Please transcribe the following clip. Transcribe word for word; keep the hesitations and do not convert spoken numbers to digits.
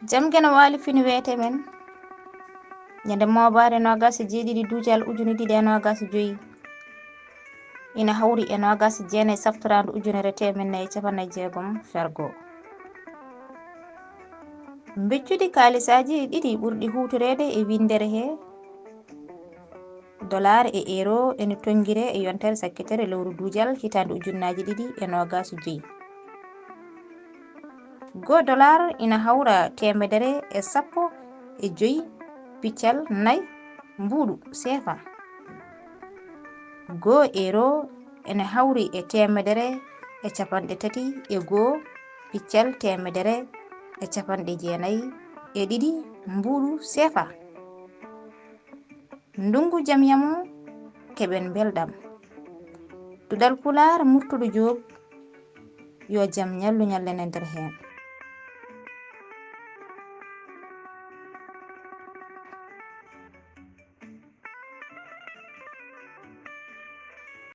Jam geno waali fini weete men. Ñande moobaare noogaas e jeeɗiɗi duujal ujune ɗiɗi e noogaas e joyi. Ina hawri e noogaas e jeenayi saftoraandu ujunere teemedde nayi e capanɗe jeegom fergo. Mbeccudi kaalisaaji ɗiɗi ɓurɗi huutoreede e winndere he dollar e euro ene tonngire e yontere sakkitere lewru duujal hitaande ujunnaaji ɗiɗi e noogaas e joyi. Go dollar ina hawra teemedere e sappo e joyi piccal nayi mbuuɗu seefa. Go euro ene hawri e teemedere e capanɗe tati e goo piccal teemedere e capanɗe jeenayi e ɗiɗi mbuuɗu seefa. Ndungu jam yamo, keɓen belɗam. Duɗal Pulaar, Murtuɗo Joob, yo jam ñallu ñallen e nder heen.